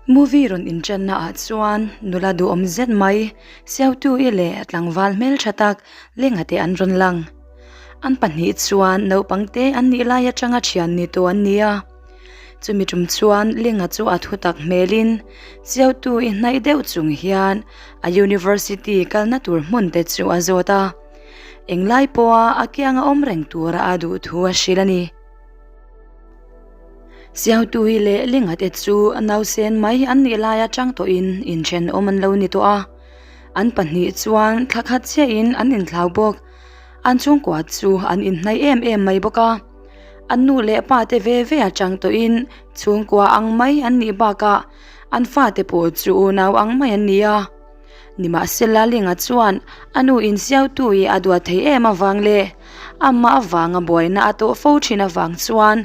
Movie rawn inṭanna ah chuan nula duhawm zet mai Siautu-i leh tlangval hmelṭha tak Lenga te an rawn lang. An pahnih chuan naupang te an nih lai aṭanga ṭhian ni tawh an ni a. Chumi ṭum chuan Lenga chu a thutak hmelin Siautu-i hnaih deuh chung hian a university kalna tur hmun te chu a zawt a. Englai pawha a kianga awm reng tura a duh thu a hrilh a ni. Siangtui leh Linga te chu nausen mai an nih lai atang tawhin inthenawm an lo ni tawh a, an pahnih chuan thla khat chiahin an inthlau bawk. An chhungkua chu an inhnaih em em mai bawk a, an nu leh pa te ve ve atang tawhin chhungkua ang mai an nih bakah an fate pawh chu unau ang mai an ni a. Nimahsela Linga chuan a nu insiautu i a duat thei em avang leh amah avanga buaina a tawh fo thin avang chuan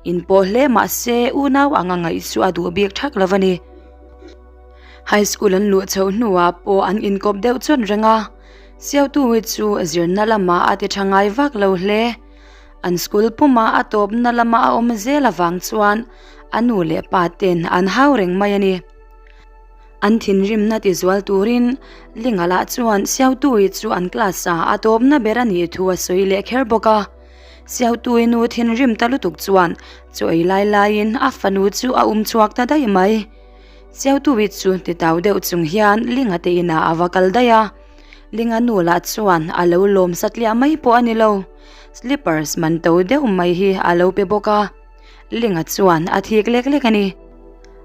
inpawh hle mahse unau anga ngaih chu a duh bik thak lo a ni. High school an luh chhoh hnuah pawh an inkawp deuh chawt reng a, siautu hi chu zirna lamah a ti tha ngai vak lo hle. An school puma a tawpna lama a awm zel avang chuan a nu leh pa ten an hau reng mai a ni. An thinrimna tizual turin Lingala chuan Siautui chu an class ah a tawpna ber a nih thu a sawi leh kher bawk a. Siautui nu thinrim ta lutuk chuan chaw ei lai laiin a fanu chu a um chhuak ta daih mai. Siautui chu titau deuh chung hian Linga te inah a va kal daih a. Linga nu lah chuan a lo lawm satliah mai pawh a ni lo, slippers man to deuh mai hi a lo pe bawk a. Linga chuan a thik lek lek a ni.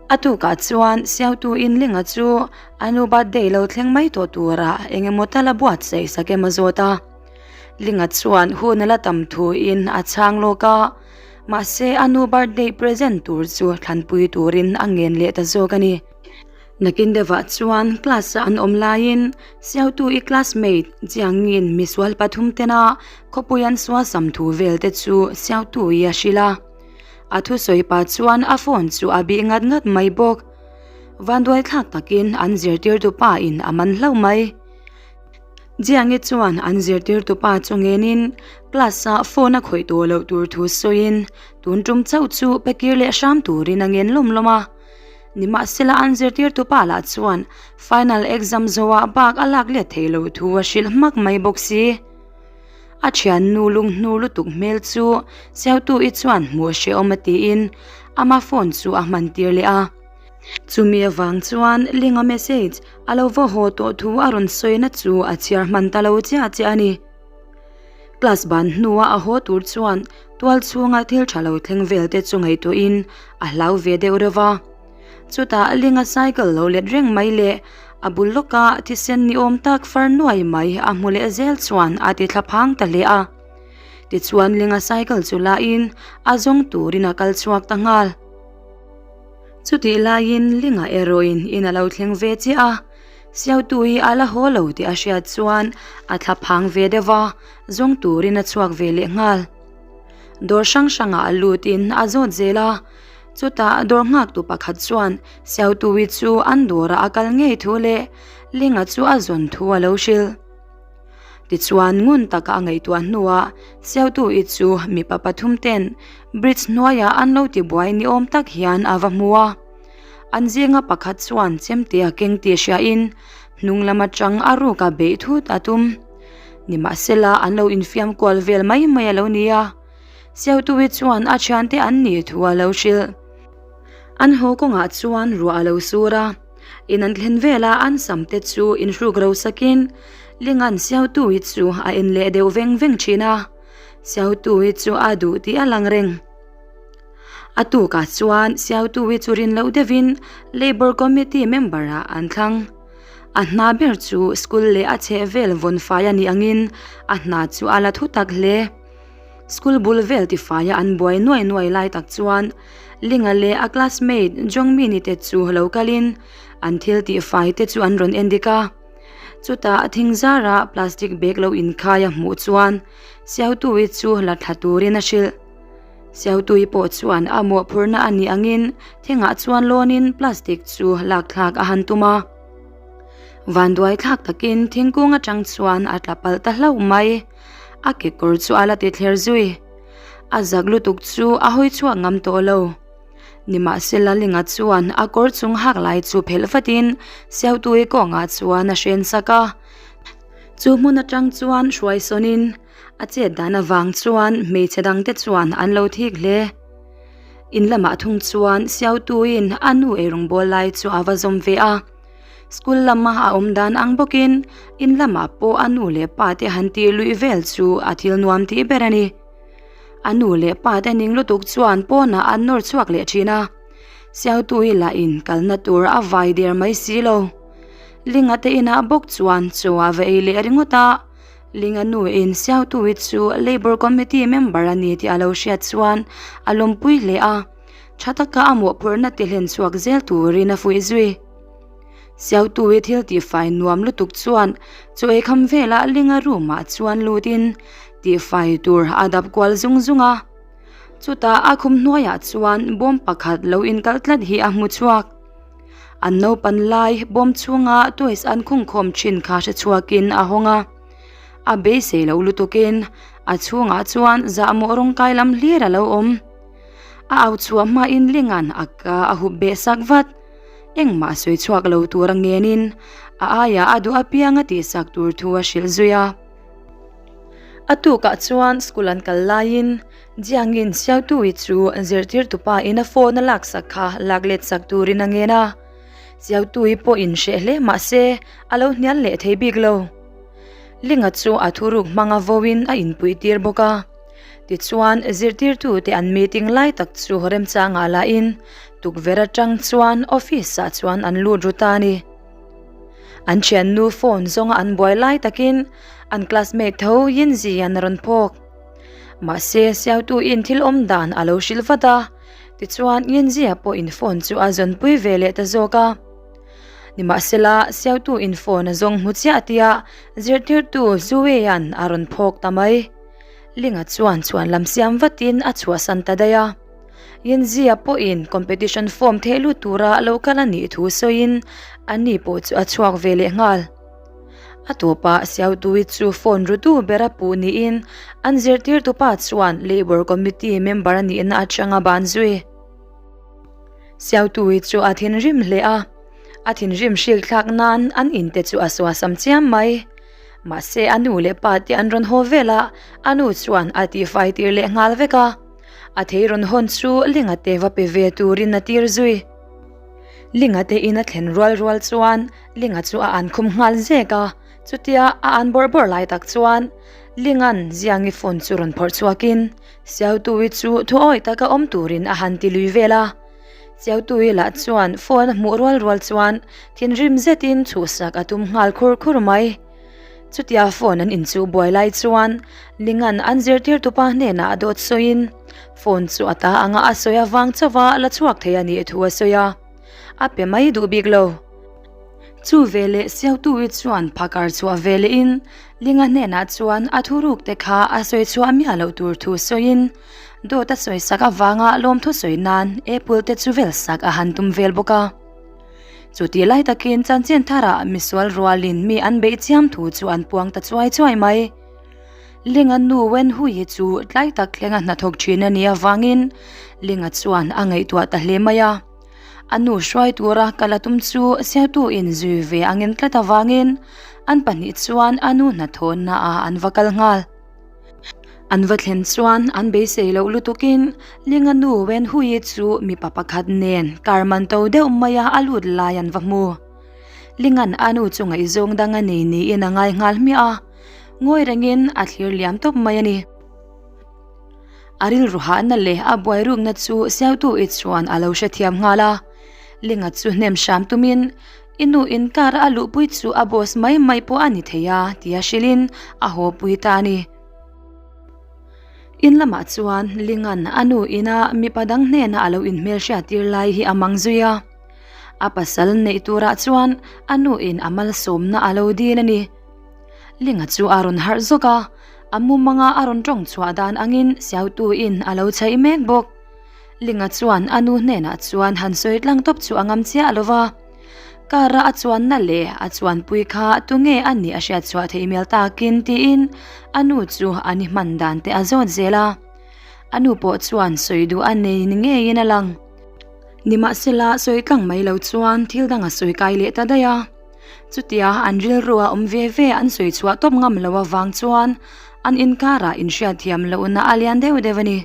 A tukah chuan Siautu-in Linga chu a nu birthday lo thleng mai tawh turah eng emaw tal a buatsaih sak em a zawt a. Linga chuan hun a la tam thuin a chhang lawk a, mahse a nu birthday present tur chu thlanpui turin a ngen leh ta zawk a ni. Nakin deuhah chuan class-a an awm laiin Siautu-i classmate Jiangin misual pathum tena khawpui an suasam thu vel te chu Siautu-i a hrilh a. A thusawi pah chuan a phone chu a bih ngat ngat mai bawk. Vanduai thlak takin an zirtirtu pa in a man hlauh mai. Jiangi chuan an zirtirtu pa chu ngenin class-ah phone a khawih tawh loh tur thu sawiin tun tum chauh chu pe kir leh hram turin a ngen lawm lawm a. Nimahsela an zirtirtu pa lah chuan final exam zoah bak a lak let thei lo thu a hrilh hmak mai bawk si. A thiannu lunghnu lutuk hmel chu Siautu-i chuan hmuh hrehawm a tiin ama phone chu a hman tir leh a. Chumi avang chuan Linga message a lo va haw tawh thu a rawn sawina chu a chhiar hman ta lo chiah chiah a ni. Class ban hnua a haw tur chuan tual chhunga thil tha lo thleng vel te chu ngaihtuahin a hlau ve deuh reuh va. Chutah Linga cycle lo let reng mai leh a bul lawka thisen ni awm tak far nuai mai a hmu leh zel chuan a ti thla phang ta hle a. Tichuan Linga cycle chu lain a zawng turin a kal chhuak ta nghal. Chutih laiin Linga erawhin in a lo thleng ve chiah a. Siautui a la haw lo tih a hriat chuan a thla phang ve deuh va, zawng turin a chhuak ve leh nghal. Dawr hrang hrangah a lutin a zawt zel a, chutah dawr nghaktu pakhat chuan Siautui chu an dawrah a kal ngei thu leh Linga chu a zawn thu a lo hrilh. Tichuan ngun taka a ngaihtuah hnuah Siautui chu mipa pathum ten bridge hnuaiah an lo tibuai ni awm tak hian a va hmu a. An zinga pakhat chuan chemte a keng tih hriain hnung lam atang a ruk a beih thut a tum. Nimahsela an lo infiam kual vel mai mai a lo ni a, Siautuwi chuan a thiante an nih thu a lo hrilh. An haw kawngah chuan ruah a lo sur a, in an thlen vela an sam te chu inhruk ro sakin Lingan Siautuwi chu a en leh deuh veng veng thin a, Siautuwi chu a duh tih a lang reng. A tukah chuan Siautuwi chu rin loh deuhin Labour Committee member ah an thlang. A hna ber chu school leh a chheh vel vawn fai a nih angin a hna chu a la thu tak hle. School bul vel tifaia an buai nuai nuai lai tak chuan Linga leh a classmate Jongmini te chu lo kalin an thil tihfai te chu an rawn en dik a. Chutah thing zara plastic bag lo inkhai a hmuh chuan Siautuwi chu la thla turin a hrilh. Siautui pawh chuan a mawhphurhna a nih angin thingah chuan lawnin plastic chu lak thlak a han tum a. Vanduai thlak takin thingkung atang chuan a tla palh ta hlauh mai. A kekawr chu a la ti thler zui. A zak lutuk chu a hawi chhuak ngam tawh lo. Nimahsela Linga chuan a kawr chung hak lai chu phelh vatin Siautui kawngah chuan a hren sak a. Chu hmun atang chuan hruai sawnin a chet dan avang chuan hmeichhe dangte chuan an lo thik hle. In lamah thung chuan Siautuiin a nu eirawngbawl lai chu a va zawm ve a. School lama a awm dan ang bawkin in lamah pawh a nu leh pa te han tih luih vel chu a thil nuam tih ber a ni. A nu leh pa te ning lutuk chuan pawnah an nawr chhuak leh thin a, Siautui lah in kalna tur a vai der mai si lo. Linga te inah bawk chuan chaw a va ei leh ringawt a, Linga nu in Siautui chu Labour Committee member a ni tih a lo hriat chuan a lawmpui hle a. Tha taka a mawhphurhna ti hlen chhuak zel turin a fuih zui. Siautui thil tihfai nuam lutuk chuan chaw ei kham velah Linga room ah chuan lutin tihfai tur a dap kual zung zung a. Chutah a khum hnuaiah chuan bawm pakhat lo inkalh tlat hi a hmu chhuak. An naupan lai bawm chhunga toys an khungkhawm thin kha hre chhuakin a hawng a. A beisei loh lutukin a chhungah chuan zahmawh rawngkai lam hlir a lo awm. A au chhuah hmain Linga'n a ka a hup beh sak vat. Engmah sawi chhuak lo tur a ngenin a aiah a duh apiang a tihsak tur thu a hrilh zui a. A tukah chuan school an kal laiin Jiangin Xiaotui chu zirtirtupa in a phone a laksak kha lak let sak turin a ngen a. Xiaotui pawhin hreh hle mah se a lo hnial leh thei bik lo. Linga chu a thuruk hmanga vawiin a inpuih tir bawk a. Tichuan, zirtirtute an meeting lai tak chu remchangah lahin tukverh atang chuan office ah chuan an lut ru ta a ni. An thiannu phone zawnga an buai lai takin an classmate tho Yinzi an rawn phawk. Mahse, Siautuin thil awm dan a lo hrilh vat a, tichuan Yinzia pawhin phone chu a zawnpui ve leh ta zawk a. Nimahsela, Siautuin phone a zawng hmu chiah tia zirtirtu Zuweia'n a rawn phawk ta mai. Linga chuan chhuan lam siam vatin a chhuahsan ta daih a. Yinzia pawhin competition form theh lut tura lo kal a nih thu sawiin ani pawh chu a chhuak ve leh nghal. A tawpah Siautui chu phone rutu bera puh niin an zirtirtupa chuan Labour Committee member a nihna atanga ban zui. Siautui chu a thinrim hle a, a thinrim hrilthlak nan an inte chu a suasam chiam mai. Mahse a nu leh pa te an rawn haw vel a, a nu chuan a tihfai tir leh nghal vek a. A thei rawn hawn chu Linga te va pe ve turin a tir zui. Linga te in a thlen rual rual chuan Linga chu a an khum nghal zek a, chutia a an bawrh bawrh lai tak chuan Linga'n Ziangi phone chu rawn phawrh chhuakin Siautui chu thuawi taka awm turin a han ti lui vel a. Chiautui lah chuan phone a hmuh rual rual chuan thinrim zetin chhuhsak a tum nghal khur khur mai. Chutia phone an inchuh buai lai chuan Linga'n an zirtirtupa hnenah a dawt sawiin phone chu a ta anga a sawi avang chauha la chhuak thei a nih thu a sawi a. A pe mai duh bik lo. Chu veleh Siautui chuan phakar chhuah velehin Linga hnenah chuan a thuruk te kha a sawi chhuah miah loh tur thu sawiin dawt a sawi sak avanga lawmthu sawi nan apple te chu vel sak a han tum vel bawk a. Chutih lai takin chanchin tharah misual rualin mi an beih chiam thu chu an puang ta chuai chuai mai. Linga nu Wenhui chu tlai tak thlenga hnathawk thin a nih avangin Linga chuan a ngaihtuah ta hle mai a. A nu hruai tura kal a tum chu Siatu in zui ve angin tlat avangin an pahnih chuan a nu hnathawhna ah an va kal nghal. An va thlen chuan an beisei loh lutukin Linga nu Wenhui chu mipa pakhat nen kar man to deuh maia a lut lai an va hmu. Linga'n a nu chu ngaihzawng dang a nei niin a ngai nghal hmiah a, ngawi rengin a thlir liam tawp mai a ni. A rilru hahna leh a buai rukna chu Siautu i chuan a lo hrethiam nghal a, Linga chu hnem hram tumin i nu inkar a luhpui chu a boss mai mai pawh a ni thei a tia hrilhin a haw pui ta a ni. In lamah chuan Linga'n a nu ina mipa dang hnena a lo inhmelhriat tir lai hi a mang zui a, a pasal neih turah chuan a nu in a malsawmna a lo dil a ni. Linga chu a rawn harh zawk a, a mumanga a rawn tawng chhuah dan angin Siautuin a lo chhaih mek bawk. Linga chuan a nu hnenah chuan han sawi tlang tawp chu a ngam chiah lo va. Car-a a chuanna leh a chuanpui kha tunge a nih a hriat chhuah theih hmel takin tiin a nu chu a ni hman dan te a zawt zel a. A nu pawh chuan sawi duh a nei ni ngeiin a lang. Nimahsela, sawi tlang mai lo chuan thil dang a sawi kai leh ta daih a. Chutia an rilrua awm ve ve an sawi chhuah tawp ngam lo avang chuan an inkarah inhriatthiam lohna a lian deuh deuh a ni.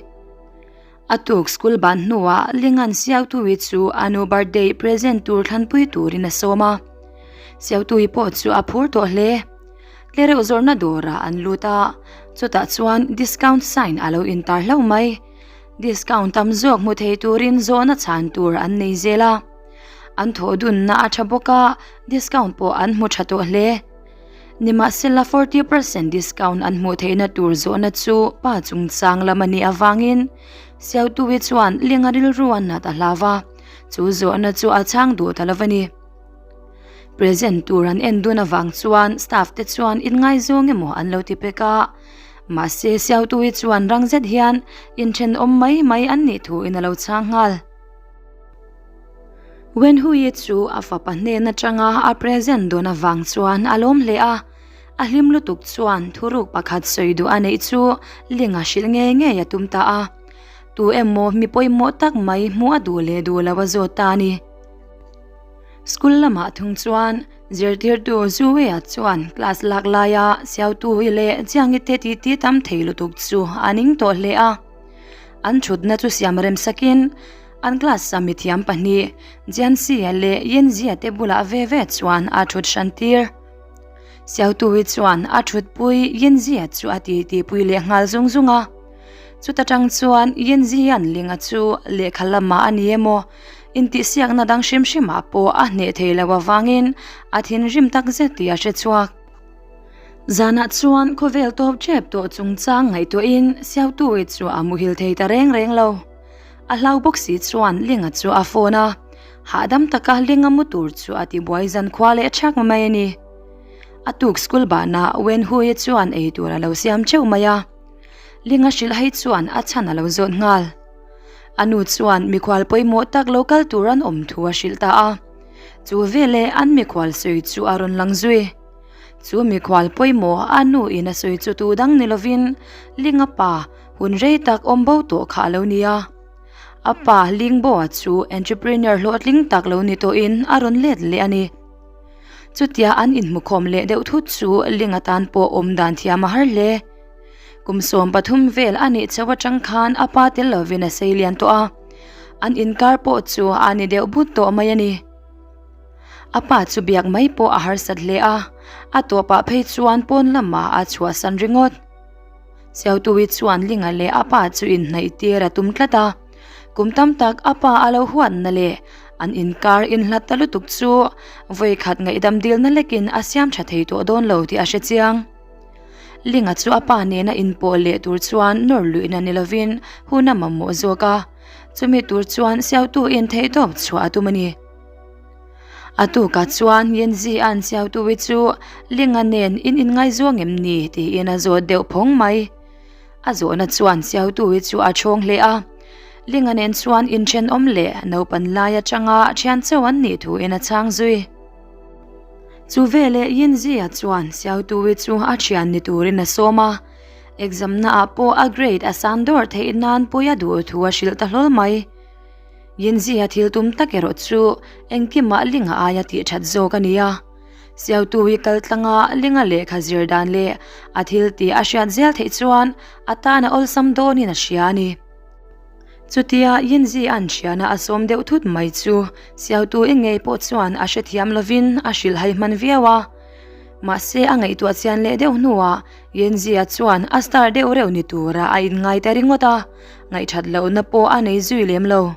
A tuk school ban hnuah Lingan Siautui chu a nu birthday present tur thlanpui turin a sawm a. Siautui pawh chu a phur tawh hle. Tlereuh zawrhna dawrah an lut a, chutah chuan discount sign a lo intar hlauh mai. Discount tam zawk hmu thei turin zawhna chhan tur an nei zel a. An thawh dunna a tha bawk a, discount pawh an hmu tha tawh hle. Nimahsela 40 percent discount an hmuh theihna tur zawhna chu pa chungchang lam a nih avangin Siautuwi chuan Linga rilru a nat a hlau a, chu zawhna chu a chhang duh ta lo a ni. Present tur an en dun avang chuan staff te chuan inngaizawng emaw an lo ti pek a, mahse Siautuwi chuan rang zet hian inthenawm mai mai an nih thuin a lo chhang nghal. Wenhui chu a fapa hnen atanga a present dawn avang chuan a lawm hle a, a hlim lutuk chuan thuruk pakhat sawi duh a neih chu Linga hrilh ngei ngei a tum ta a. Tu emaw mi pawimawh tak mai hmuh a duh leh duh lo a zawt ta a ni. School lamah thung chuan zirtirtu Zuwei-a chuan class lak laia Siautuhi leh Jiangi te titi tam thei lutuk chu a ning tawh hle a. An thutna chu siam rem sakin An class a mithiam pahnih Jianxia leh Yinzia te bulah ve ve chuan a thut hran tir. Xiaotuwi chuan a thutpui Yinzia chu a titi pui leh nghal zung zung a. Chuta tang chuan Yinzian Linga chu lehkha lamah a ni emaw intihsiakna dang hrim hrimah pawh a hneh thei lo avangin a thinrim tak zet tih a hre chhuak. Zanah chuan khawvel tawp tep tawh chungchang ngaihtuahin Xiaotuwi chu a muhil thei ta reng reng lo. A hlau bawk si chuan Linga chu a phone a, hahdam taka Linga mu tur chu a tibuai zan khua leh thak mai a ni. A tuk school banah Wenhuia chuan ei tur a lo siam theuh mai a, Linga hrilh hai chuan a chhan a lo zawt nghal. A nu chuan mikhual pawimawh tak lo kal tur an awm thu a hrilh ta a, chu veleh an mikhual sawi chu a rawn lang zui. Chu mikhual pawimawh a nu in a sawi chu tu dang ni lovin Linga pa Hun rei tak awm bo tawh kha a lo ni a. A pa Lingboa chu entrepreneur hlawhtling tak lo ni tawhin a rawn let leh a ni. Chutia an inhmukhawm leh deuh thut chu Ling atan pawh awm dan thiam a har hle. Kum 13 vel a nih chho atang khan a pa tel lovin a sei lian tawh a. An inkar pawh chu a ni deuh but tawh mai a ni. A pa chu biak mai pawh a harsat hle a, a tawpah phei chuan pawn lamah a chhuahsan ringawt. Siautuwi chuan Linga leh a pa chu inhnaih tir a tum tlat a, kum tam tak a pa a lo huatna leh an inkar inhlat ta lutuk chu vawikhat ngaihdam dilna lekin a siam tha thei tawh dawn lo tih a hre chiang. Linga chu a pa nena inpawh leh tur chuan nawr luihna ni lovin hun a mamawh zawk a, chumi tur chuan Siautuin theihtawp chhuah a tum a ni. A tukah chuan Yanzi-a'n Xiaotuwi chu Linga nen in inngaizawng em ni? tiin a zawt deuh phawng mai. A zawhna chuan Xiaotuwi chu a chhawng hle a. Linga nen chuan inthenawm leh naupan lai atanga thian chauh an nih thuin a chhang zui. Chu veleh Yanzi-a chuan Xiaotuwi chu a thian ni turin a sawm a. Exam naah pawh a grade a san dawrh theih nan pui a duh thu a hrilh ta hlawl mai. Yinzia thil tum tak erawh chu engkimah Linga aia tih that zawk a ni a. Siautu hi kal tlanga Linga lehkha zir dan leh a thil tih a hriat zel theih chuan a tan a awlsam dawnin a hria a ni. Chutia Yinzi an thiana a sawm deuh thut mai chu Siautu i ngei pawh chuan a hrethiam lovin a hrilhhai hman viau a. Mahse a ngaihtuah chian leh deuh hnuah Yinzia chuan a star deuh reuh ni tura a inngai ta ringawt a. Ngaihthat lohna pawh a nei zui lem lo.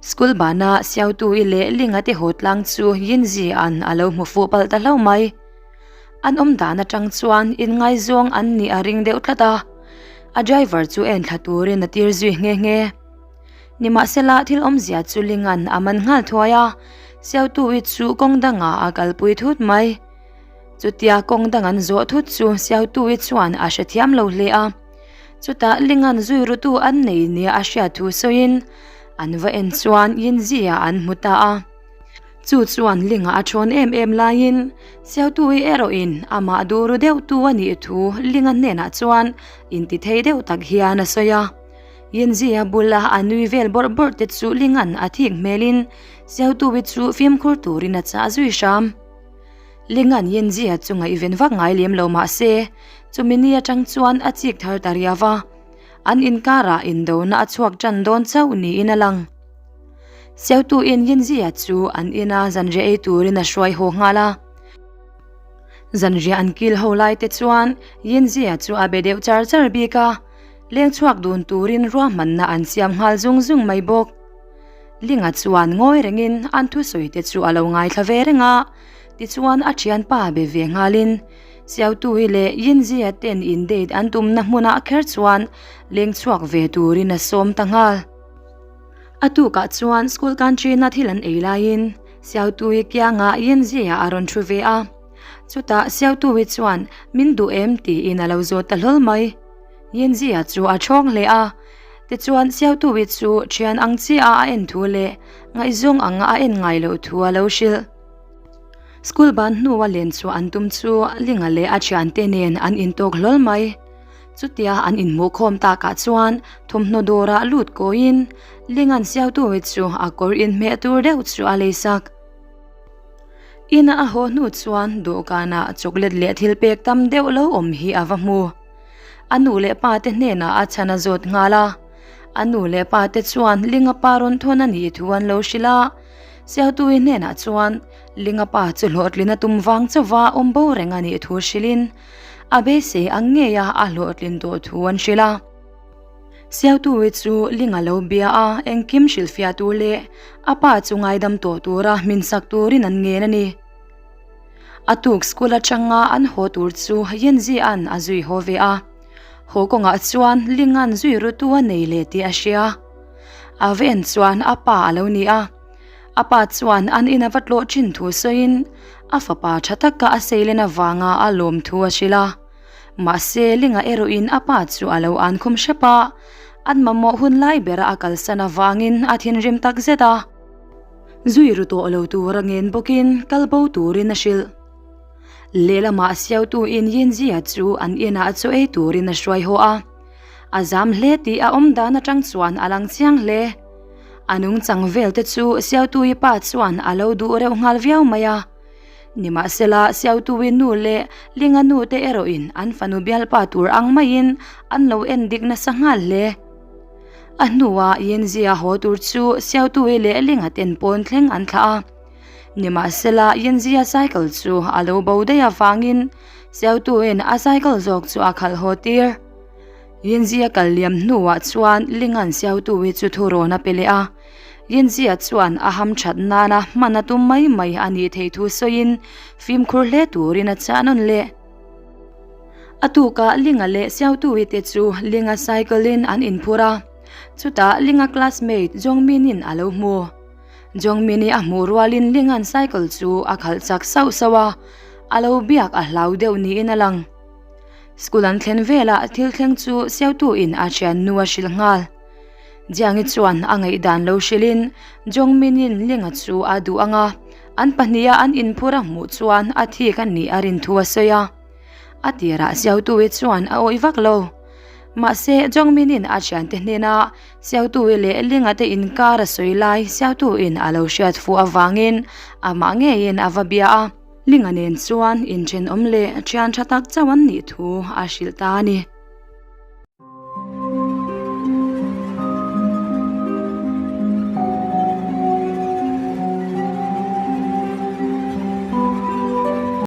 School bana Siautu-i leh Linga te haw tlang chu Yinzi-a'n a lo hmu fuh palh ta hlauh mai. An awm dan atang chuan inngaizawng an nih a ring deuh tlat a, a driver chu en thla turin a tir zui nghe nghe. Nimahsela thil awmzia chu Linga'n a man nghal thuai a, Siautu-i chu kawng dangah a kalpui thut mai. Chutia kawng dang an zawh thut chu Siautu-i chuan a hrethiam lo hle a. Chutah Lingan zui rutu an nei nia a hriat thu sawiin an va en chuan Yinzia an hmu ta a. Chu chuan Linga a thawn em em laiin Siautu-i erawhin amah duh ru deuhtu a nih thu Linga hnenah chuan intithei deuh tak hian a sawi a. Yinzia bula a nui vel bawrh bawrh te chu Linga'n a thik hmelin Siautuwi chu fimkhur turin a chah zui hram. Linga'n Yinzia chu ngaihven vak ngai lem lo mah se, chumi ni atang chuan a chik thar ta riau va, an inkarah indona a chhuak tan dawn chauh niin a lang. Siautuin Yinzia chu an ina zanriah ei turin a hruai haw nghal a. Zanriah an kil ho lai te chuan Yinzia chu a be deuh char char bik a, leng chhuak dun turin ruahmanna an siam nghal zung zung mai bawk. Linga chuan ngawi rengin an thusawi te chu a lo ngaithla ve reng a, tichuan a thianpa be ve nghalin Siautuhi leh Yinzia ten in date an tumna hmunah kher chuan leng chhuak ve turin a sawm ta nghal. A tukah chuan school canteen-a thil an ei laiin Siautuhi kiangah Yinzia a rawn thu ve a, chutah Siautuhi chuan min duh em tiin a lo zawt ta hlawl mai. Yinzia chu a thawng hle a, tichuan Siautuhi chu thian ang chiah a a en thu leh ngaihzawng anga a en ngai loh thu a lo hrilh. School ban hnua len chhuah an tum chu Linga leh a thiante nen an intawk hlawl mai. Chutia an inhmuhkhawm takah chuan thawmhnaw dawrah lut kawiin Linga'n Siautuhi chu a kawr inhmeh tur deuh chu a leisak. Ina a haw hnu chuan dawhkanah chocolate leh thil pek tam deuh lo awm hi a va hmu. A nu leh pa te hnenah a chhan a zawt nghal a. A nu leh pa te chuan Linga pa rawn thawn a nih thu an lo hrilh a. Siautuhi hnenah chuan Linga pa chu hlawhtlin a tum vang chauva awm bo reng a nih thu hrilhin a beisei ang ngeia a hlawhtlin tawh thu an hrilh a. Siautuhi chu Linga lo bia a, engkim hrilhfiah tur leh a pa chu ngaidam tawh tura hmin sak turin an ngen a ni. A tuk school atanga an haw tur chu Yinzi-a'n a zui haw ve a. Haw kawngah chuan Linga'n zui rutu a nei leh tih a hria. A va en chuan a pa a lo ni a. A pa chuan an in a va tlawh thin thu sawiin a fapa tha taka a seilen avanga a lawm thu a hrilh a. Mahse Linga erawhin a pa chu a lo an khum hrep a, an mamawh hun lai bera a kalsan avangin a thinrim takzet a. Zui ru tawh lo tur a ngen bawkin kal bo turin a hrilh. Lehlamah Siautuin Yinzia chu an inah chaw ei turin a hruai haw a. A zam hle tih a awm dan atang chuan a lang chiang hle. A nungchang vel te chu Siautuii pa chuan a lo duh reuh nghal viau mai a. Nimahsela Siautuii nu leh Linga nu te erawhin an fanu bialpa tur ang maiin an lo en dik nasa nghal hle. A hnuah Yinzia haw tur chu Siautuii leh Linga ten pawn thleng an thlah a. Nimahsela Yinzia cycle chu a lo bo daih avangin Siautuiin a cycle zawk chu a khalh haw tir. Yinzia kal liam hnuah chuan Linga'n Siautuii chu thurawn a pe leh a. Yinzia chuan a ham that nana hman a tum mai mai a nih theih thu sawiin fimkhur hle turin a chah nawn leh. A tukah Linga leh Siautuii te chu Linga cycle in an inphur a, chutah Linga classmate Jongmin-in a lo hmu. Jongmin-i a hmuh rualin Linga'n cycle chu a khalh chak sauh sauh a, a lo biak a hlau deuh niin a lang. School an thlen velah thil thleng chu Siautuiin a thiannu a hrilh nghal. Jiangi chuan a ngaihdan lo hrilhin Jongmin-in Linga chu a duh ang a, an pahniha an inphur a hmuh chuan a thik a nih a rin thu a sawi a. A tirah Siautuii chuan a awih vak lo. Mahse, Jongmin-in a thiante hnena Siautuii leh Linga te inkar a sawi lai Siautuiin a lo hriat fuh avangin amah ngeiin a va bia a. Linga nen chuan inthenawm leh thian tha tak chauh an nih thu a hrilh ta a ni.